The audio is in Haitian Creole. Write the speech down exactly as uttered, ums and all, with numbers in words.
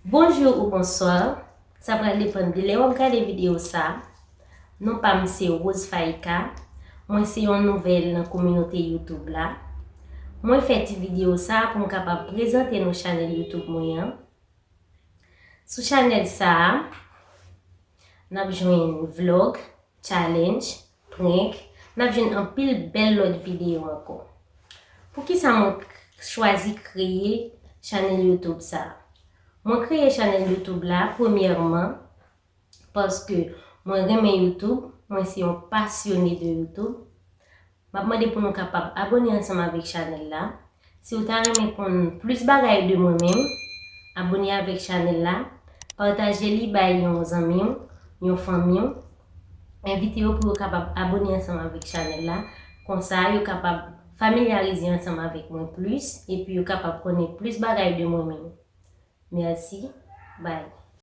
Bonjou ou bonswa. Sa pral depann de lè w ap gade videyo sa. Non pa m se Rose Faïka. Mwen se yon nouvèl nan kominote YouTube la. Mwen fè ti videyo sa pou m kapab prezante nou chanèl YouTube mwen an. Sou chanèl sa a, n ap jwenn vlog, challenge, prank, n ap jwenn anpil bèl lòt videyo ankò. Poukisa mwen k-, chwazi kreye chanèl YouTube sa a? Mwen kreye chanèl YouTube la, premyèman, paske mwen renmen YouTube, mwen se yon pasyone de YouTube. M ap mande pou nou kapab abone ansanm avèk chanèl la. Si w ta renmen konn plis bagay de mwen menm, abone avèk chanèl la, pataje li bay yon zanmi w, yon fanmi w. Envite yo pou yo kapab abone ansanm avèk chanèl la. Konsa, yo kapab familyarize ansanm avèk mwen plis, epi yo kapab konnen plis bagay de mwen menm. Mèsi. Bye.